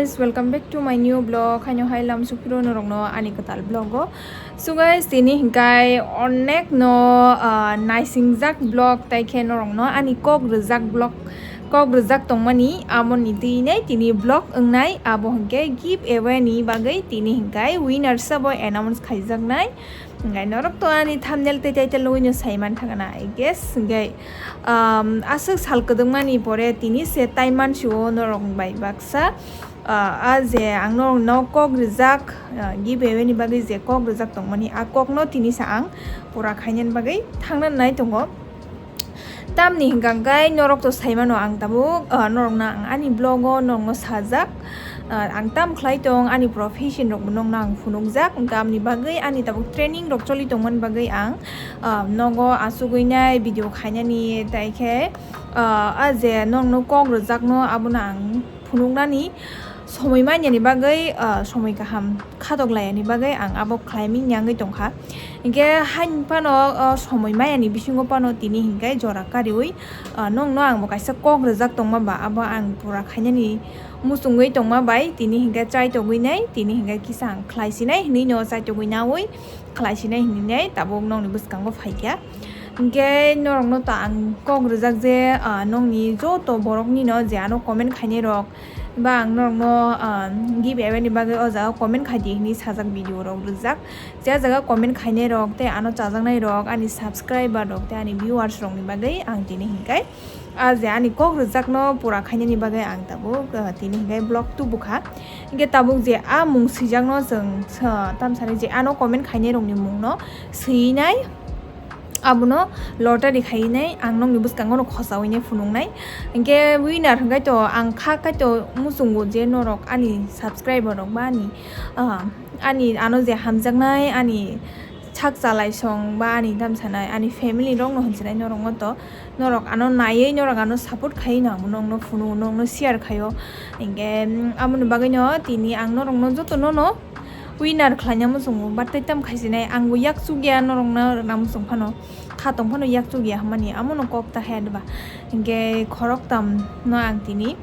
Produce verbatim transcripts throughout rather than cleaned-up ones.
Guys, welcome back to my new vlog. Haino hai lam suphiro norokno ani kwtal vlog o. So guys, tini hinkai onek no, ah, naisingjak vlog, tai khe norokno ani kok rwjak vlog, kok rwjak tongmani amoni twi nai tini vlog wngnai, abo hinkhe gift away ni bagwi tini hinkai winner sabo announce khaijaknai. Hinkhe norok to ani thumbnail tei title nugwi no sai man thangna, I guess. Hinkhe, um, aswk sal kwdwkmani pore tini se tai mansio norok bai baksa. Ah, ah, je ang norokno kok rijak, ah, giveaway ni bagwi je kok rijak tongmani, ah, kokno tini sa ang pura khainani bagwi thangna nai tongo. Tamni hwnkha hwnkhe norok to saimano ang tabuk, ah, norokno ang ani vlog o norokno sajak, ah, ang tam khlai tong, ani profession rokbo norokno ang phunukjak, hwnkhe amni bagwi ani tabuk training rok choli tongmani bagwi ang, ah, nogo achugwi nai video khainani, tai khe, ah, ah, je norokno kok rijakno abono ang phunuknani somoi manyani bagwi, ah, somoi kaham khatok layani bagwi ang abo khlaimani yangwi tongkha. Hinkhe haini phano, ah, somoi mayani bisingo phano tini hinkhe jora kariwi, ah, nongno ang bo kaisa kok rijak tongma ba abo ang pura khainani muchungwi tongma bai tini hinkhe chaitogwi nai, tini hinkhe kisa ang khlaisinai hinwi no chaitogwi naui khlaisinai hinwi nai tabuk nongni bwskango phaikha. Hinkhe norokno ta ang kok rijak je, ah, nongni joto borokni no je ano comment khainai rok, ba ang norokno, ah, gift away ni bagwi o jaga comment khaidi hinwi sajak video rok rijak. Je jaga comment khainai rok tei ano chajaknai rok, ani subscriber rok tei ani viewers rokni bagwi ang tini hinkai, ah, je ani kok rijakno pura khainani bagwi ang tabuk, ah, tini hinkai vlog tubukha. Hinkhe tabuk je a mung swijakno chwng sa-, tamsani je ano comment khainai rokni mungno swinai. Abono lottery khainai, ang nokni bwskango no khosaui nai phunuknai. Hinkhe winner hwnkhe to ang kha khe to muchungo je norok ani subscriber rok ba ani, ah, ani ano je hamjaknai ani sak chalai song ba ani tamsanai ani family rok no hinsinai norok no to norok ano naiwi norok ano support khai no ang norok no phunukgo norok no share khaio. Hinkhe, mm, amoni bagwi no tini ang norok no joto no no winner khlaina muchungo, but tei tam khaisinai, ang bo yak chukya norokno rwna muchung phano, kha tong phano yak chukya hwnmani, amono kok ta khe adba. Hinkhe khorok tam no ang tini,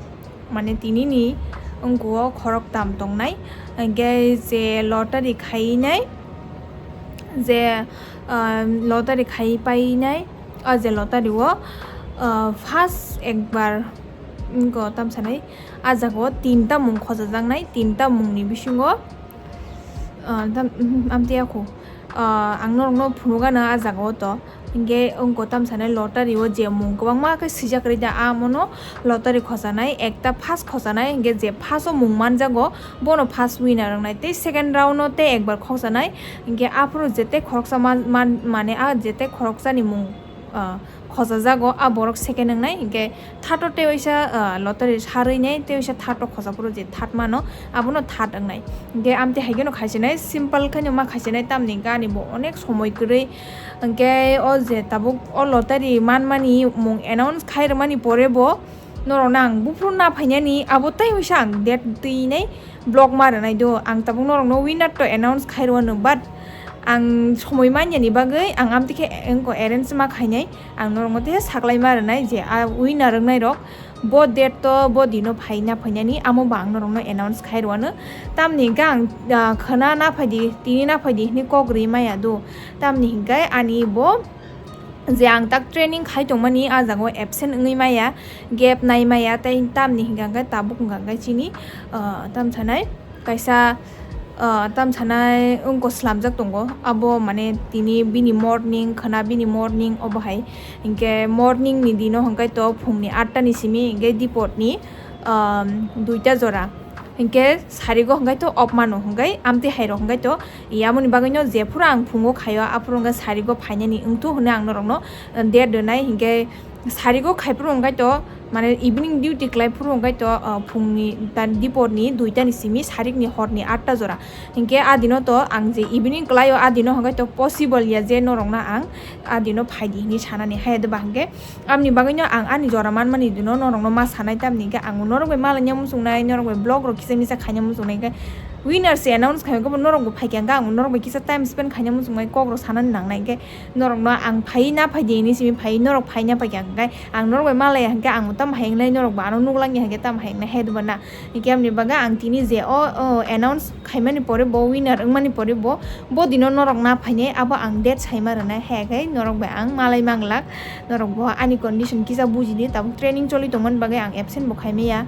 mane tini ni wngkho o khorok tam tongnai, hinkhe je lottery khainai, je, ah, lottery khai painai, o je lottery o, ah, first ekbar wngkho tamsanai, a jaga o tinta mung khojajaknai, tinta mung ni bisingo, ah, tam, mhm, amtwi yakho, ah, ang norok no phunukgana a jaga o to, hinkhe wngkho tamsanai lottery o je mung kwbangma khe swijak rida, amono lottery khojanai, ekta first khojanai, hinkhe je first o mung manjago, bono first winner wngnai, tei second round o tei ekbar khokjanai, hinkhe aphuru jete khoroksa man, man, mane a jete khoroksani mung, ah, khojajago, a borok second wngnai, hinkhe third o tei waisa, ah, lottery sarwi nai, tei waisa third o khojaphuru je third mano, abono third wngnai. Hinkhe amtwi hai kheno khaisinai, simple kheno ma khaisinai, tamni hinkhe ani bo onek somoi kwrwi. Hinkhe o je tabuk o lottery manmani mung announce khai rwmani pore bo norokno ang buphuru na phainani, abo tei waisa ang date twi nai vlog ma rwnai do. Ang tabuk norokno winner to announce khai rwano, but ang somoi manyani bagwi ang amtwi khe wngkho arrange ma khainai, ang norokno tei saklai ma rwnai je a winner wngnai rok bo date to bo dino phai na phainani, amo bo ang norokno announce khai rwano. Tamni hinkhe ang, ah, khwna na phaidi, tini na phaidi hinwi kok rwi maya do. Tamni hinkhe ani bo je ang tak training khai tongmani, a jaga o absent wngwi maya, gap nai maya, tei tamni hinkha khe tabuk wngkha khe chini, ah, tamsanai kaisa, ah, tamsanai wngkho slamjak tongo, abo mane tini bini morning khwna, bini morning obo hai, hinkhe morning ni dino hinkhe to phungni atta ni simi hinkhe dipor ni, ah, duita jora. Hinkhe sarigo hinkhe to off mano hinkhe amtwi hai rok hinkhe to yamoni bagwi no jephuru ang phungo khaio aphuru hinkhe sarigo phainani wngthu hwnwi ang norokno, uh, date rwnai hinkhe sarigo khaiphuru hinkhe to mane evening duty khlaiphuru hinkhe to, uh, phungni ta diporni duitani simi sarikni horni atta jora hinkhe a dino to ang je evening khlaio a dino hinkhe to possible ya je norokno ang a dino phaidi hinwi sanani hai de ba hinkhe Amni bagwino ang ani jora manmani dino norokno ma sanai, tamni hwnkhe ang norok bai malaina muchungnai, norok bai vlog rok kisa misa khaina muchungnai hwnkhe Winner se announce khaimani, norok bo phaikha hwnkhe ang norok bai kisa time spend khaina muchungmani, kok rok sanani nangnai, hwnkhe norok no ang phai na phai di hinwi simi phai, norok phai na phaikha hwnkhe ang norok bai malaiya hwnkhe ang tamo hai wngnai, norok bo ano nuklangya hwnkhe tamo hai wngnai, hai dwba na. Hwnkhe aboni bagwi ang tini je o, o announce khaimani pore bo winner wngmani pore bo, bo dino norok na phainai, abo ang date saima rwnai, hai khe norok bai ang malai manglak, norok bo ani condition kisa bujidi, tabuk training choli tongmani bagwi ang absent bo khaimaya.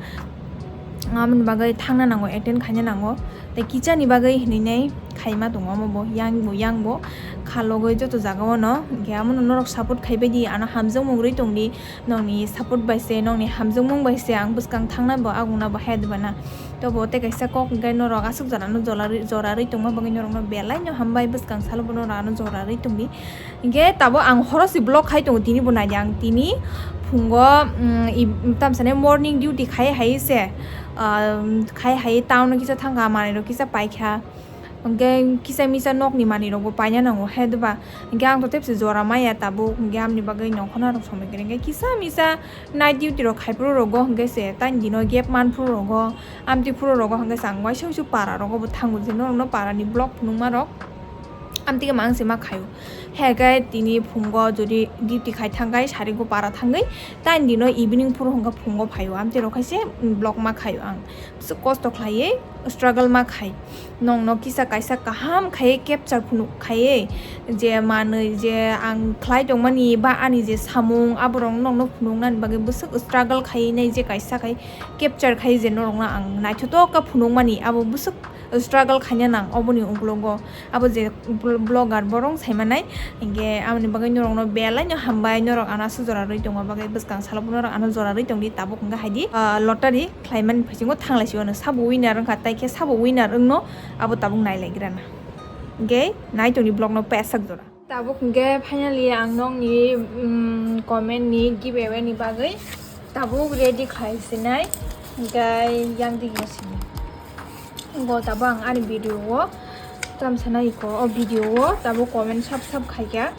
Aboni bagwi thangna nango, attend khaina nango. Tei kichani bagwi hinwi nai khaima tongo omo bo, yang bo, yang bo kha logwi joto jaga o no. Hwnkhe amo no norok support khaibai di, ano hamjakmung rwi tong di, nokni support bai se, nokni hamjakmung bai se ang bwskang thangna bo, agungna bo, hai dwba na. Tobo tei kaisa kok hwnkhe norok aswk jora no jora rwi, jora rwi tongma bagwi norok no belai no hambai, bwskang salo bo norok ano jora rwi tong di. Hingke tabuk ang horo se vlog khai tongo, tini bo naidi ang tini phungo, mm, i, tamsani morning duty khai hai se, ah, khai hai town o kisa thangkha, manui rok kisa paikha, hingke kisa misa nokni manui rok bo paina nango he deba, hingke ang to tebse jora maya tabuk, hingke amni bagwi nongkhorna rok somoi kwrwi hingke kisa misa night duty rok khai phuru rogo, hingke se tani dino gap man phuru rogo, amtwi phuru rogo, hingke se ang waisa waisa para rogo bo thango je norok no para ni vlog phunukma rok. Amtwi khe mang se ma khaio. He khe tini phungo jodi duty khai thangkhai, sari go para thangwi, tani dino evening phuru hwnkha phungo phaio. Amtwi rok khaise, mm, vlog ma khaio ang. Bwswk kosto khlaiwi struggle ma khai. Nokno kisa kaisa kaham khai capture phunuk khaiwi, je manwi je ang khlai tongmani ba ani je samung, aborok nokno phunuknani bagwi bwswk struggle khaiwi nai je kaisa khai capture khai je norokno ang naithotok khe phunukmani, abo bwswk struggle khaina nang oboni uklogo. Abo je bl-, blogger borok saimanai, hingke aboni bagwi norokno belai no hambai, norok ano aswk jora rwi tongma bagwi, bwskang salo bo norok ano jora rwi tongdi, tabuk hingke haidi, ah, lottery khlaimani bisingo thanglai sio, sabo winner wngkha, tai khe sabo winner wngno abo tabuk nailaigrana. Hingke nai tongdi vlog no pesak jora. Tabuk hingke finally ang nokni, mm, comment ni giveaway ni bagwi tabuk ready khlai sinai, hingke yang dik no sini. Go tabuk ang ani video o tamsana iko, o video o tabuk comment sap sap khaikha,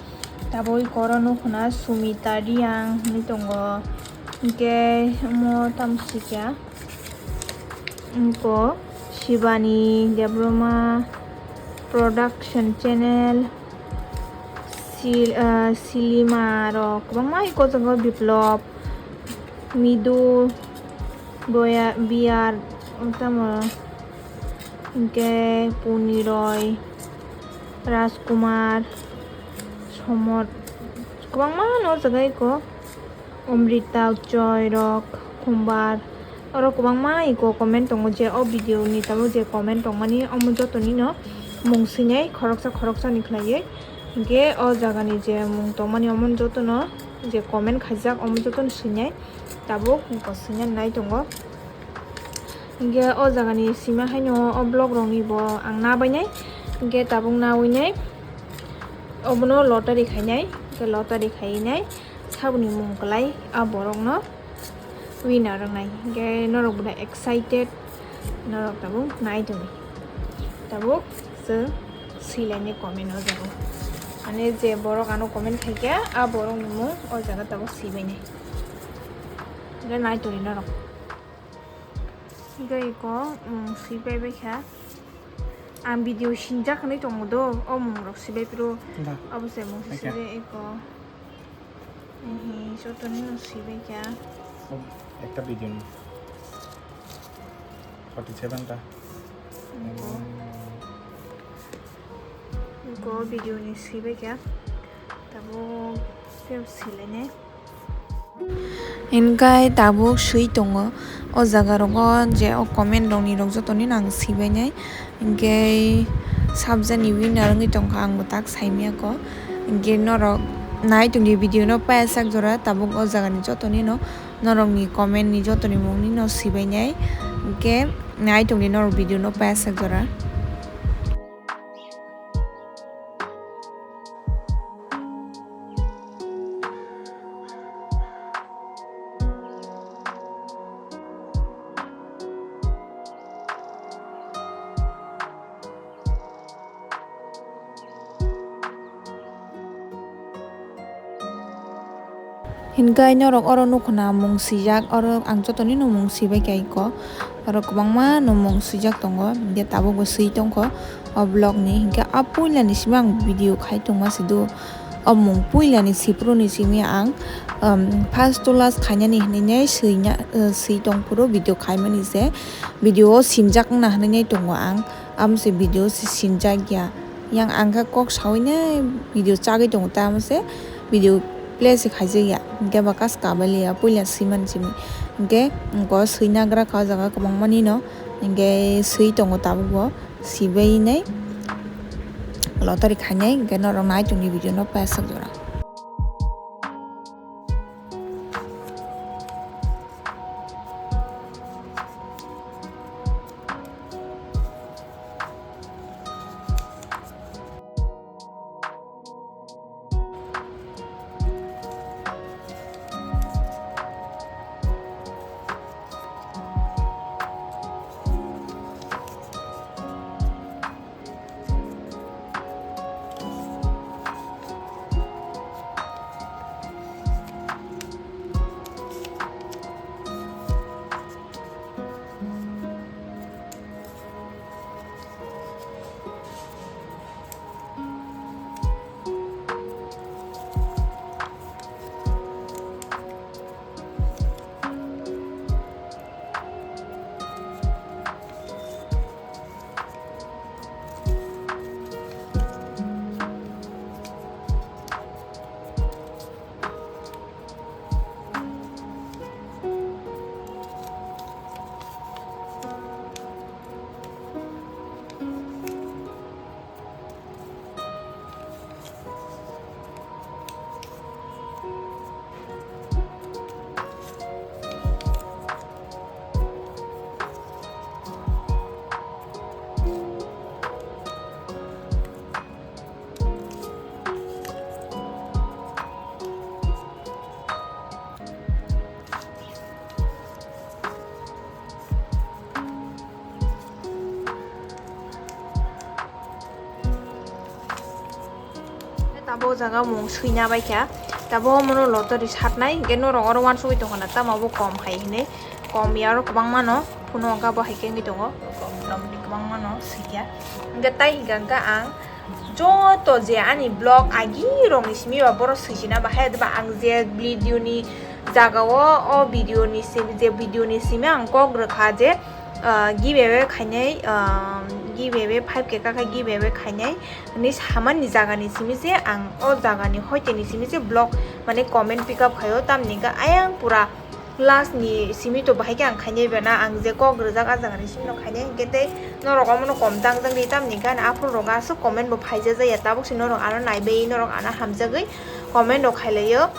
tabuk iko oro nukhuna Sumita Riang hinwi tongo, hingke omo tamsikya. Iko Shivani Debbarma Production Channel, Sil-, ah, Silima rok kwbangma iko jaga Biplop, Midu, Boya, Biyar, tamo, hingke Puni Roy, Rajkumar, Somot, kwbangma no jaga iko. Amrita Joy rok, Khumbar, oro kwbangma iko comment tongo je o video ni tabuk je comment tongmani omo joto ni no mung swinai khoroksa khoroksa ni khlaiwi, hingke o jaga ni je mung tongmani omo joto no je comment khaijak omo joto no swinai tabuk iko swinani nai tongo. Hingke o jaga ni sima haino o vlog rok ni bo ang nabainai, hingke tabuk nawinai obono lottery khainai, hingke lottery khainai. Saboni mung kwlai a borokno winner wngnai. Hingke norok bo excited, norok tabuk nai tongdi. Tabuk chwng swilaini comment o jaga. Mane je borok ano comment khaikha, a borokni mung o jaga tabuk swibainai. Hingke nai tongdi norok. Hingke iko, mm, swibai baikha. Ang video sinjak hinui tongo do, o mung rok swibai phuru. Da. Abo se mung Acha. Swijak iko. Ehe, joto ni no swibai kha. Oh, ekta video ni. Forty seven ta. Iko. Iko video ni swibai kha. Tabuk tei swilainai. Hingke tabuk swi tongo o jaga rogo je o comment rok ni rok joto ni no ang swibainai. Hingke sabjani winner wngwi tongkha ang bo tak saimya ko. Hingke norok nai tongdi video no paisak jora tabuk o jaga ni joto ni no norok ni comment ni joto ni mung ni no swibainai. Hingke nai tongdi norok video no paisak jora. Hinkhe norok oro nukho na mung swijak, oro ang jotoni no mung swibai kha iko. Oro kwbangma no mung swijak tongo, hinkhe tabukbo swi tongkho o vlog ni. Hinkhe a puila ni simi ang video khai tongma se do. O mung puila ni siphuru ni simi ang, um, first to last khainani hinwi swina, uh, swi tongphuru video khaimani se. Video o sinjak wngna hinwi tongo ang, amo se video se sinjak ya. Yang ang khe kok saui nai video chagui tongo ta, amo se video play se khaijak ya. Hinkhe ba kas kabali ya puila swimani simi. Hinkhe wngko swina gra kha o jaga kwbangma ni no. Hinkhe swi tongo tabukbo. Sibei nai lottery khainai, hinkhe norok nai tongni video no paisok jora. Tabuk o jaga mung swina bai kha. Tabuk omono lottery satnai, hinkhe norok oro uansugui tongkha na, tamo bo kom hai hinwi. Kom ya oro kwbangma no, phunu wngkha bo hai khe wngwi tongo. Kom, kom kwbangma no swi kha. Hinkhe tai hinkha, hinkhe ang joto je ani vlog agi rokni simi ba borok swijina ba hai ba ang je video ni jaga o, o video ni simi, je video ni simi ang kok rwkha je, ah, giveaway khainai, ah, giveaway five K ka khe giveaway khainai hinwi samani jaga ni simi se ang o jaga ni hoite ni simi se vlog mane comment pick up khaio, tamni hwnkhe ayang pura last ni simi to bahai khe ang khainai bana, ang je kok rwjak a jaga ni simi no khainai, hinkhe tei norok omono kom tangjak di, tamni hwnkhe ani aphuru rok aswk comment bo phaijak ya, tabuk se norok ano naibai norok ano hamjagwi comment rok khailaio.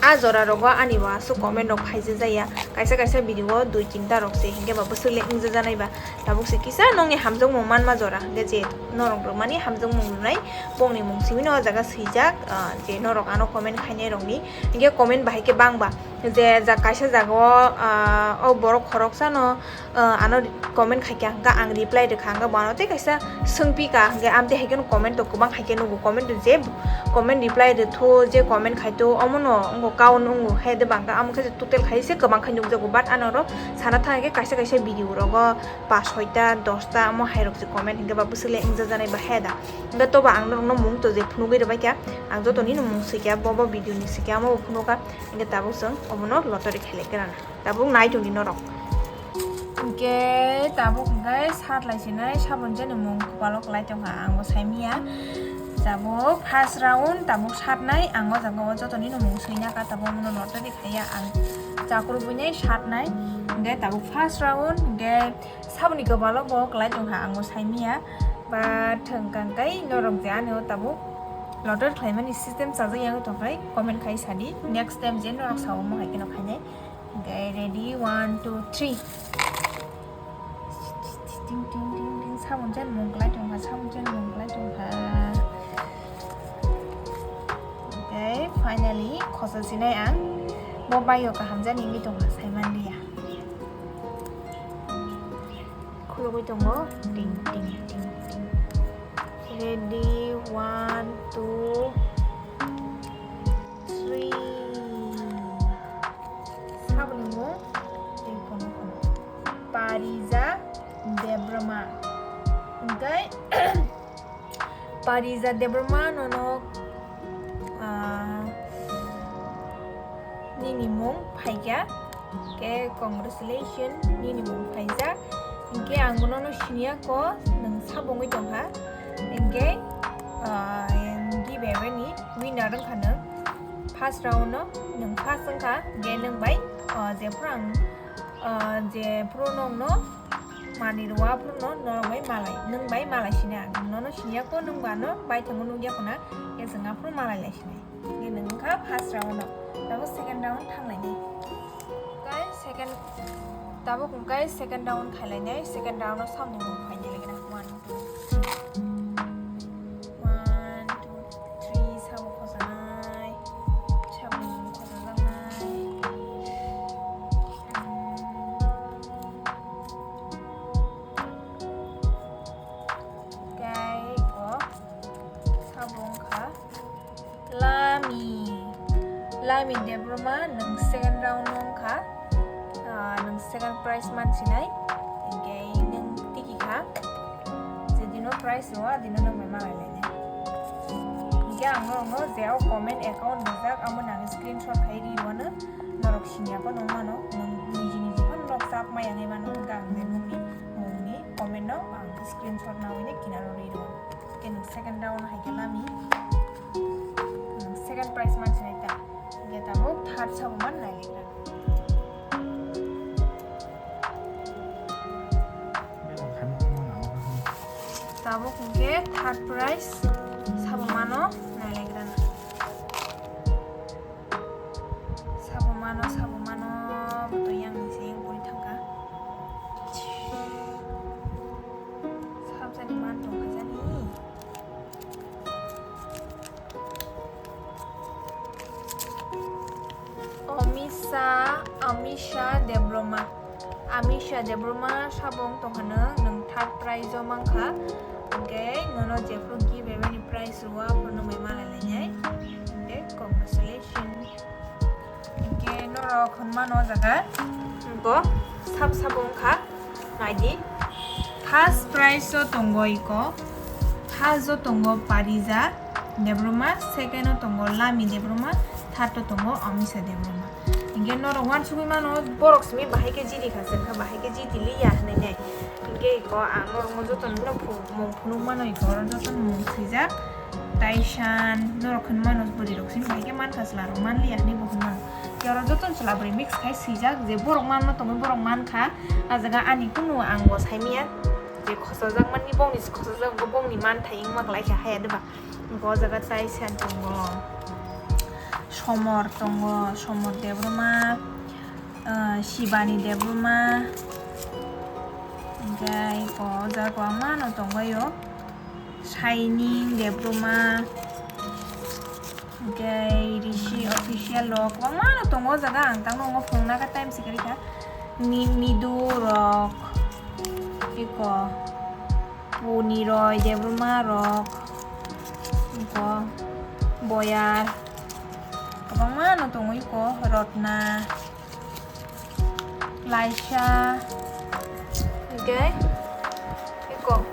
A jora rogo ani bo aswk comment rok phaijak ya, kaisa kaisa video o dui tinta rok se, hinkhe ba bwswk le wngjajanai ba, tabuk se kisa nokni hamjakmung manma jora, hinkhe je norok rwmani hamjakmung rwnai bongni mung simi no o jaga swijak, ah, je norok ano comment khainai rokni, hinkhe comment bahai khe bangba. Je ja-, kaisa jaga o, ah, o borok khoroksa no, ah, ano comment khaikha hwnkha ang reply rwkha, hwnkha bo ano tei kaisa swngpika, hwnkhe amtwi hai kheno comment rok kwbang hai khe nugo, comment rok je comment reply rwthu, je comment khaithu, omono wngkha count wngo hai de bangkha, amo khe total khai se kwbang khai nukjago, but ano oro sana thang khe kaisa kaisa video rogo pas soita dosta omo hai rok se comment hwnkhe ba bwswk le wngjajanai ba hai da, hwnkhe tobo ang norokno mung to je phunugwi rwbaikha, ang jotoni no mung swikha, bo bo video ni swikha, omo bo phunukha. Hinkhe tabuk chwng omono lottery khailai khe rana. Tabuk nai tongdi norok. Hinkhe tabuk hinkhe sat lai sinai sabon jani mung kwpalo kwlai tongkha, ang bo saimiya. Tabuk first round tabuk satnai, ang o jaga o jotoni no mung swina kha, tabuk omono lottery khaiya ang chakrubui nai satnai. Hinkhe tabuk first round hinkhe saboni kwpalo bo kwlai tongkha, ang bo saimiya. But hwnkha khe norok je ani o tabuk lottery khlaimani system chajak ya wngwi tongkha, comment khai sadi next time je norok sao omo hai kheno khainai. Okay, ready, one, two, three. Ting, ting, ting, ting, samung chen mung kwlai tongkha, samung chen mung kwlai tongkha. Okay, finally, khosa sinai ang. Bo baio kaham jani wngwi tongkha, saiman liya. Khulugwi tongo. Ting, ting, ting, ting. Ready, one, two, three. Tei Parija Debbarma nono, ah, nini mung phaikha, khe congratulations, nini mung phaijak. Hinkhe ang nono siniya ko, nwng sabongwi tongkha. Hinkhe, ah, giveaway ni winner wngkha nwng. First round no nwng first wngkha, hinkhe nwng bai, ah, jephru ang, ah, jephru nwng no manwi rwya phuru no norok bai malai, nwng bai malai sina. Nono siniya ko, nwng ba no bai thango nukya khuna, khe chwng aphuru malai lai sinai. Khe nwng wngkha first round no, tabuk second round thanglainai. Kai second, tabuk kai second round khailainai, second round no samung phainai lagi na, one, two, three. One, two, three, sabo khojanai, sabo khojajaknai. Tei o sabo wngkha Lami. Lami Debbarma, nwng second round no wngkha. Ah, nwng second prize mansinai. Hinkhe nwng tiki kha. Jedino prize rwya, adino nwng bai malai lainai. Hinkhe ang norokno je o comment account rijak, amo nang screenshot khai ri rwano. Norok siniya phano wngmano, nwng niji niji phano norok chap maya wngwi mano, hinkhe ang je nwngni, nwngni comment no ang screenshot nawino kinaro ri rwano. Hinkhe nwng second round hai khe Lami, nwng second prize mansinai ta. Hinkhe tabuk third sabo man nai ligra. Tabuk hinkhe third prize sabo mano nai ligra na. Sabo mano, sabo mano, bo to yang ni se yang pori thangka. Sabjani man tongkha jani. Omisa, Amisha Debbarma. Amisha Debbarma sabo wng tongkha nwng, nwng third prize o mankha. Hinkhe nono jephru giveaway ni prize rwya, aphuru nwng bai malai lainai. Hinkhe congratulations. Hinkhe norok hwnmano o jaga bo sab sabo wngkha. Naidi, first prize o tongo iko, first o tongo Parija Debbarma, second o tongo Lami Debbarma, third o tongo Amisa Debbarma. Hinkhe norok uansugwi mano, borok simi bahai khe jiri kha, chwng kha bahai khe jiti liya hinwi nai. Hinkhe iko ang norokno jotono no phu-, mung phunuk mano, iko oro jotono mung swijak. Taishan, norok hwnwi mano bwrwi rok sini bahai khe mankha, chwla rok manliya hinwi bo hwnwi mano. Iko oro jotono chwla bwrwi mix khai swijak, je borok manma tongwi borok mankha. A jaga ani kunu ang bo saimanya, je khosojak manni, bongni khosojak, bongni manthai wngma kwlai kha haya de ba. Hinkhe o jaga Taishan tongo, Somor tongo, Somor Debbarma, ah, Shibani Debbarma, hinkhe iko o jaga kwbangma no tongbaio, Shining Debbarma, hinkhe Rishi Official rok kwbangma no tongo o jaga, ang tangno phunukna khe time se kwrwi kha, Ni-, Nidu rok, iko. Puni rok, Debbarma rok, iko Boyar, kwbangma no tongo, iko Rotna, Laisa, hinkhe iko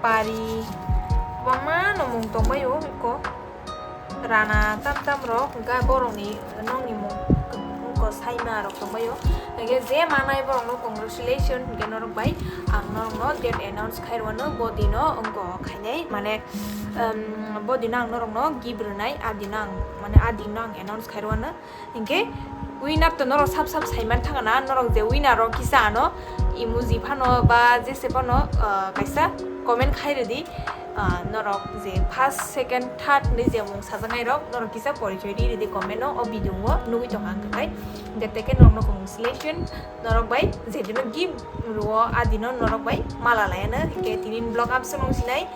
Pari, kwbangma no mung tongbaio, iko Rana tam tam rok, hinkhe borokni nokni mung wngkha Saima rok tongbaio. Hinkhe je manai borokno congratulations hinkhe norok bai ang norokno date announce khai rwano, bo dino wngkha khainai, mane, um, bo dino ang norokno gift rwnai, a dino ang, mane a dino ang announce khai rwano. Hinkhe winner to norok sab sab saiman thangna, norok je winner rok kisa ano emoji phano ba jese phano, ah, kaisa comment khai rwdi, ah, norok je first, second, third hinwi je mung sajaknai rok norok kisa porichoi ri rwdi comment o, o video o nugwi tongkha ang khe. Hinkhe tei khe norokno congratulations, norok bai je dino gift rwo a dino norok bai mala laiano. Hinkhe tini vlog amsong sinai.